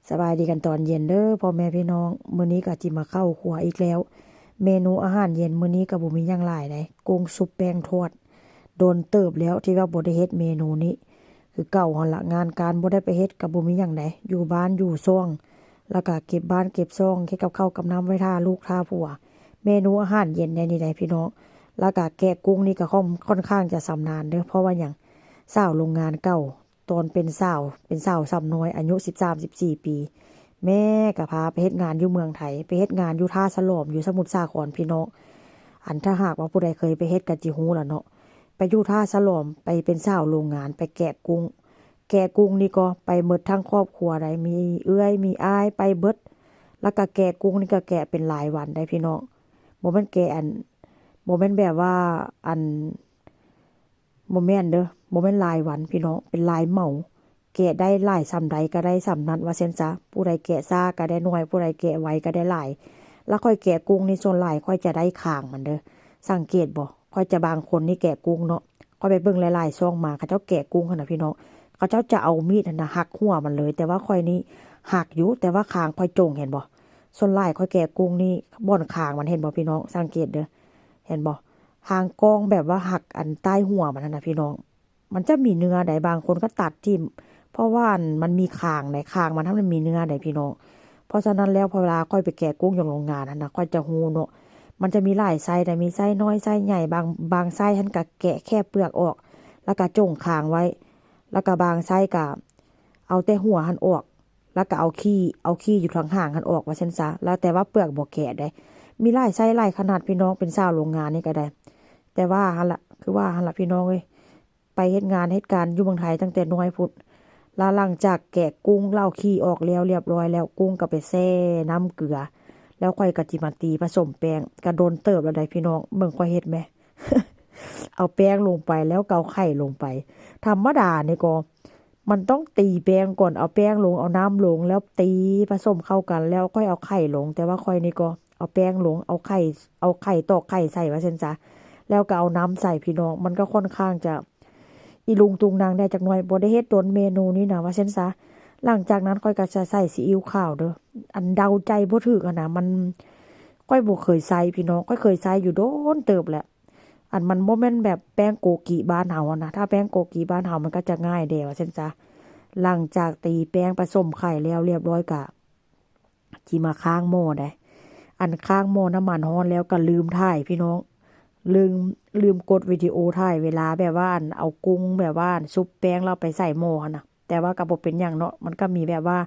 ສະບາຍດີກັນຕອນເຢັນເດີ້ພໍ່ແມ່ພີ່ນ້ອງ. ມື້ນີ້ກໍຊິມາເຂົ້າຄົວອີກແລ້ວ. ເມນູອາຫານເຢັນມື້ນີ້ກໍບໍ່ມີຫຍັງຫຼາຍໃດ໋, ກຸ້ງຊຸບແປ້ງທອດ. ດົນເຕີບແລ້ວທີ່ວ່າບໍ່ໄດ້ເຮັດເມນູນີ້ ຄືເກົ່າຫັ້ນລະ. ງານການບໍ່ໄດ້ໄປເຮັດ ກໍບໍ່ມີຫຍັງໃດ໋, ຢູ່ບ້ານຢູ່ຊ່ອງ ແລ້ວກໍເກັບບ້ານເກັບຊ່ອງ, ເຮັດກັບເຂົ້າກັບນ້ຳໄວ້ຖ້າລູກຖ້າຜົວ. ເມນູອາຫານເຢັນແນວນີ້ໃດ໋ພີ່ນ້ອງ. ແລ້ວກໍແກະກຸ້ງນີ້ກໍຄ່ອນ ຄ່ອນຂ້າງຈະຊຳນານເດີ້, ເພາະວ່າຫຍັງ? ສາວໂຮງງານເກົ່າ ຕອນເປັນສາວ ເປັນສາວຊຳນ້ອຍ ອາຍຸສິບສາມ ສິບສີ່ປີ ແມ່ກໍພາໄປເຮັດງານຢູ່ເມືອງໄທ, ໄປເຮັດງານຢູ່ທ່າສະຫຼອມ ຢູ່ສະໝຸດສາຄອນພີ່ນ້ອງ. ອັນຖ້າຫາກວ່າຜູ້ໃດເຄີຍໄປເຮັດກໍຊິຮູ້ລະເນາະ, ໄປຢູ່ທ່າສະຫຼອມ ໄປເປັນສາວໂຮງງານ ໄປແກະກຸ້ງ. ແກະກຸ້ງນີ້ກໍໄປໝົດທັງຄອບຄົວໃດ໋, ມີເອື້ອຍມີອ້າຍໄປເບິດ. ແລ້ວກໍແກະກຸ້ງນີ້ກໍແກະເປັນລາຍວັນໃດ໋ພີ່ນ້ອງ, ບໍ່ແມ່ນແກະອັນ ບໍ່ແມ່ນແບບວ່າອັນ ບໍ່ແມ່ນເດີ້, ບໍ່ແມ່ນລາຍວັນພີ່ນ້ອງ, ເປັນລາຍເໝົາ. ແກະໄດ້ຫຼາຍສ່ຳໃດກໍໄດ້ສ່ຳນັ້ນວ່າຊັ້ນຊະ. ຜູ້ໃດແກະຊ້າກໍໄດ້ໜ້ອຍ, ຜູ້ໃດແກະໄວກໍໄດ້ຫຼາຍ. ແລ້ວຂ້ອຍແກະກຸ້ງນີ້ສ່ວນຫຼາຍຂ້ອຍຈະໄດ້ຄາງມັນເດີ້. ສັງເກດບໍ່? ຂ້ອຍຈະ ບາງຄົນນີ້ແກະກຸ້ງເນາະ, ຂ້ອຍໄປເບິ່ງຫຼາຍໆຊ່ອງມາ ເຂົາເຈົ້າແກະກຸ້ງຫັ້ນນະພີ່ນ້ອງ, ເຂົາເຈົ້າຈະເອົາມີດຫັ້ນນະຫັກຫົວມັນເລີຍ. ແຕ່ວ່າຂ້ອຍນີ້ຫັກຢູ່ ແຕ່ວ່າຄາງຂ້ອຍຈົງ, ເຫັນບໍ່? ສ່ວນຫຼາຍຂ້ອຍແກະກຸ້ງນີ້ ບ່ອນຄາງມັນ ເຫັນບໍ່ພີ່ນ້ອງ? ສັງເກດເດີ້, ເຫັນບໍ່? ຫາງກ້ອງແບບວ່າຫັກອັນໃຕ້ຫົວມັນຫັ້ນນະພີ່ນ້ອງ. ມັນຈະມີເນື້ອໃດ໋, ບາງຄົນກໍຕັດຖິ້ມ ເພາະວ່າອັນ ມັນມີຄາງໃດ໋, ຄາງມັນຫັ້ນມັນມີເນື້ອໃດ໋ພີ່ນ້ອງ. ເພາະສະນັ້ນແລ້ວ ເວລາຂ້ອຍໄປແກະກຸ້ງຢູ່ໂຮງງານຫັ້ນນະ ຂ້ອຍຈະຮູ້ເນາະ, ມັນຈະມີຫຼາຍໄຊໃດ໋, ມີໄຊນ້ອຍໄຊໃຫຍ່. ບາງ ບາງໄຊຫັ້ນກໍແກະແຄ່ເປືອກອອກ ແລ້ວກໍຈົງຄາງໄວ້, ແລ້ວກໍບາງໄຊກໍເອົາແຕ່ຫົວຫັ້ນອອກ ແລ້ວກໍເອົາຂີ້ ເອົາຂີ້ຢູ່ທາງຫາງຫັ້ນອອກວ່າຊັ້ນຊະ. ແລ້ວແຕ່ວ່າເປືອກບໍ່ແກະໃດ໋. ມີຫຼາຍໄຊຫຼາຍຂະໜາດພີ່ນ້ອງ, ເປັນສາວໂຮງງານນີ້ກໍໄດ້. ແຕ່ວ່າຫັ້ນລະ ຄືວ່າຫັ້ນລະພີ່ນ້ອງເອີຍ, ໄປເຮັດງານເຮັດການຢູ່ເມືອງໄທຕັ້ງແຕ່ນ້ອຍພຸ້ນ. ແລ້ວຫຼັງຈາກແກະກຸ້ງ ແລ້ວເອົາຂີ້ອອກແລ້ວລຽບຮ້ອຍແລ້ວ, ກຸ້ງກໍໄປແຊ່ນ້ຳເກືອ, ແລ້ວຂ້ອຍກໍຊິມາຕີປະສົມແປ້ງ. ກໍດົນເຕີບແລ້ວໃດ໋ພີ່ນ້ອງ, ເບິ່ງຂ້ອຍເຮັດແມ. ເອົາແປ້ງລົງໄປ ແລ້ວກໍເອົາໄຂ່ລົງໄປ. ທຳມະດານີ້ກໍ ມັນຕ້ອງຕີແປ້ງກ່ອນ, ເອົາແປ້ງລົງ ເອົານ້ຳລົງ ແລ້ວຕີປະສົມເຂົ້າກັນ ແລ້ວຄ່ອຍເອົາໄຂ່ລົງ. ແຕ່ວ່າຂ້ອຍນີ້ກໍເອົາແປ້ງລົງ ເອົາໄຂ່ ເອົາໄຂ່ ຕອກໄຂ່ໃສ່ວ່າຊັ້ນຊະ, ແລ້ວກໍເອົານ້ຳໃສ່ພີ່ນ້ອງ. ມັນກໍຄ່ອນຂ້າງຈະອີລຸງຕຸງນັງແດ່ຈັກໜ້ອຍ, ບໍ່ໄດ້ເຮັດດົນເມນູນີ້ນະວ່າຊັ້ນຊະ. ຫຼັງຈາກນັ້ນຂ້ອຍກໍຈະໃສ່ຊີອິ້ວຂາວເດີ້, ອັນເດົາໃຈບໍ່ຖືກຫັ້ນນະ. ມັນ ຂ້ອຍບໍ່ເຄີຍໃຊ້ພີ່ນ້ອງ, ຂ້ອຍເຄີຍໃຊ້ຢູ່ດົນເຕີບແລ້ວ. ອັນມັນບໍ່ແມ່ນແບບແປ້ງໂກກິບ້ານເຮົາຫັ້ນນະ, ຖ້າແປ້ງໂກກິບ້ານເຮົາມັນກໍຈະງ່າຍແດ່ວ່າຊັ້ນຊະ. ຫຼັງຈາກຕີແປ້ງປະສົມໄຂ່ແລ້ວລຽບຮ້ອຍ ກະຊິມາຄ້າງໝໍ້ໃດ໋. ອັນຄ້າງໝໍ້ນ້ຳມັນຮ້ອນແລ້ວກໍລືມຖ່າຍພີ່ນ້ອງ, ລືມ ລືມກົດວິດີໂອຖ່າຍເວລາແບບວ່າອັນເອົາກຸ້ງແບບວ່າອັນຊຸບແປ້ງແລ້ວໄປໃສ່ໝໍ້ຫັ້ນນະ. ແຕ່ວ່າກໍບໍ່ເປັນຫຍັງເນາະ, ມັນກໍມີແບບວ່າ